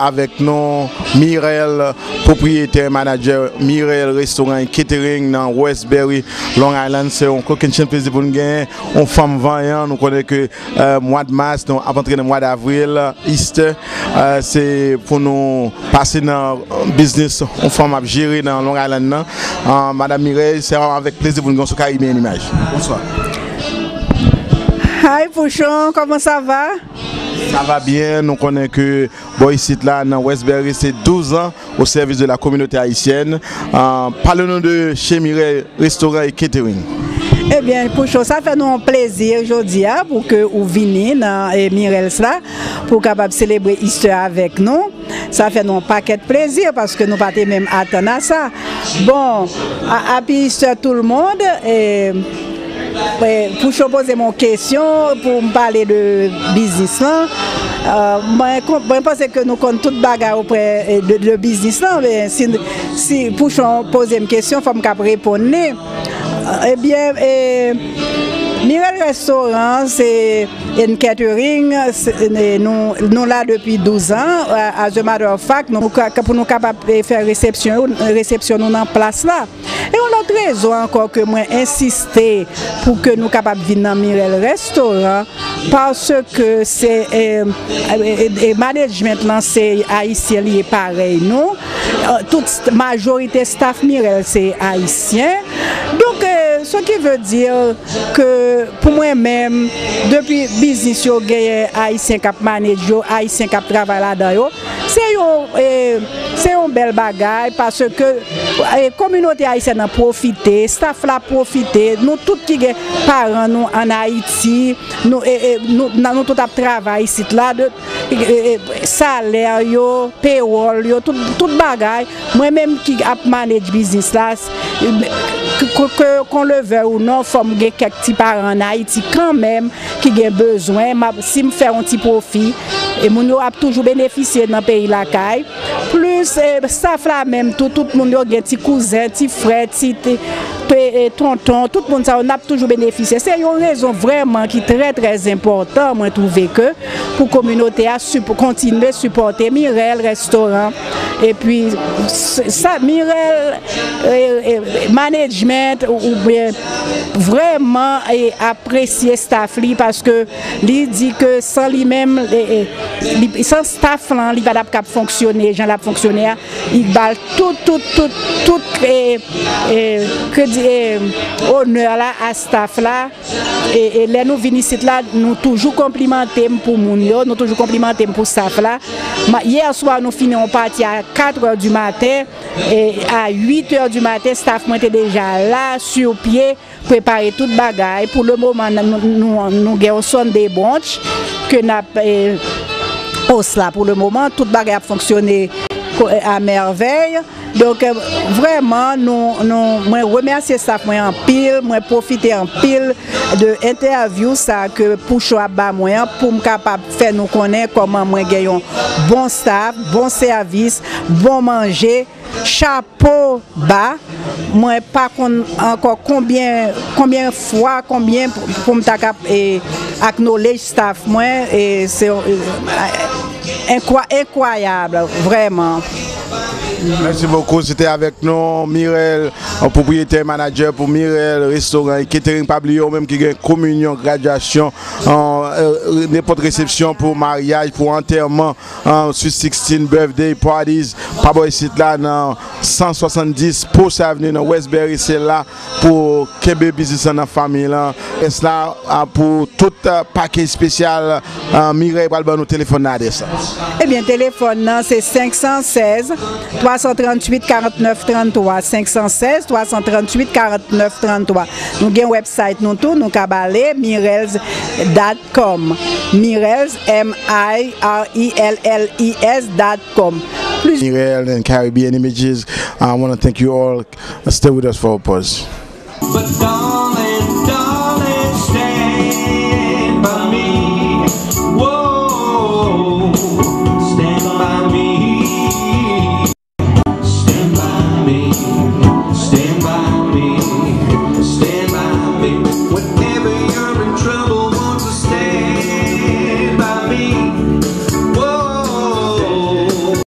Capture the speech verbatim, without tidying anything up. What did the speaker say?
Avèk nou, Mirel, pwopriyetè, manadjè Mirel Restaurant and Catering nan Westbury, Long Island. Se yon kokennchenn plezi pou n genyen yon fanm vanyan. Nou konnen ke, eh, mwa d mas, nou ap antre nan mwa d avril, Easter, eh, se pou nou pase nan biznis yon fanm ap jere nan Long Island nan. Ah, Madam Mirel, se avèk plezi pou n gen w sou Caribbean Image. Bonswa. Hi Pouchon, comment ça va? Sa va byen, nou konnen ke bò isit la nan Westbury se douz an au service de la communauté haïtienne. Ah, parlez-nous de chez Mirel Restaurant et Catering. Ebyen, Pouchon, sa fè nou yon plezi jodi a pou ke ou vini nan, eh, Mirel's la, pou w kapab selebre Easter avèk nou. Sa fè nou yon pakèt plezi paske nou pa te menm atann a sa. Bon, a- happy Easter tout le monde. Eh, Pouchon poze m yon kesyon pou m pale de biznis lan. Eh, mwen, mwen panse ke nou konn tout bagay oprè, eh, de, de biznis lan. Men si, si Pouchon poze m kesyon, fò m kab reponn li. Eh, ebyen, eh, Mirel Restaurant, se and Catering, se, eh, nou, nou la depi douz an. Eh, as a matter of fact, nou ka- pou nou kapab, eh, fè resepsyon, resepsyon nou nan plas la. E yon lòt rezon ankò ke mwen ensiste pou ke nou kapab vin nan Mirel Restaurant, paske se, eh, eh, eh, management lan se ayisyen li ye parèy nou. Eh, tout st- majorite staff Mirel se ayisyen. Donk, eh, ce qui veut dire ke pou mwen menm, depi biznis yo genyen ayisyen k ap manage yo, ayisyen k ap travay ladan yo, se yon, eh, se yon bèl bagay paske, eh, kominote ayisyèn nan pwofite, staff la pwofite, nou tout ki gen paran nou ann Ayiti, nou, eh, eh, nou, nan- nou tout ap travay isit la, de, eh, eh, salè yo, pewòl yo, tout, tout bagay. Mwen menm ki ap manage biznis la, s- ke, ke, qu'on le veuille ou non, fò m gen kèk ti paran ann Ayiti kanmenm ki gen bezwen. M ap- si m fè yon ti pwofi, e moun yo ap toujou benefisye nan peyi lakay. Plis, eh, staff la menm tou, tout moun yo gen ti kouzen, ti frè, ti, ti pe- eh, tonton, tout moun sa yo, n ap toujou benefisye. Se yon rezon vrèman ki trè, trè enpòtan, mwen twouve ke pou kominote a sip- kontinye sipòte Mirel Restaurant. Epi, s- sa, Mirel, eh, eh, Management, ou- oubyen vrèman, eh, apresye staff li, paske li di ke san li menm, eh, eh, li- san staff lan, li pa t ap kab fonksyone jan l ap fonksyone a. Li ba l tout, tout, tout, tout, eh, eh, kredi, eh, onè la a staff la. E, e lè nou vin isit la, nou toujou konplimante m pou moun yo, nou toujou konplimante m pou staff la. Ma- yè swa, nou fini yon pati a kat è di maten, e a uit è di maten, staff mwen te deja la, sou pye, prepare tout bagay. Pou le moman, n- nou, nou, nou gen yon Sunday brunch ke n ap, eh, host la pou le moman. Tout bagay ap fonksyone ko- a mèvèy. Donk, eh, vrèman, nou, nou, mwen remèsye staff mwen anpil, mwen pwofite anpil de entèvyou sa ke Pouchon ap ba mwen an pou m kapab fè nou konnen kòman mwen gen yon bon staff, bon sèvis, bon manje, chapo ba. Mwen pa konn ankò konbyen, konbyen fwa, konbyen pou, pou m ta kab, eh, acknowledge staff mwen, eh, se, eh, enkwa- enkwayab, vrèman. Mèsi bokou. Se te avèk nou, Mirel, pwopriyetè, manadjè pou Mirel Restaurant et Catering. Pa bliye, ou menm ki gen kominyon, gradyasyon, eh, eh, nenpòt resepsyon pou maryaj, pou antèman, eh, Sweet Sixteen, birthday parties, pa bò isit la nan san swasanndis Post Avenue nan Westbury, se la pou kenbe biznis lan nan fanmi lan. Rès la, a, pou tout, a, pakèj espesyal, a, Mirèy pral ban nou telefòn nan, adrès la. Ebyen, telefòn nan se senk san sèz, twa san tranntuit, karannèf tranntwa, senk san sèz, twa san tranntuit, karannèf tranntwa. Nou gen website nou tou, nou kab ale, mirels dot com. Mirels, M I R E L L E S dot com. Plis Mirel and Caribbean Images, I wanna thank you all. Stay with us for a pause.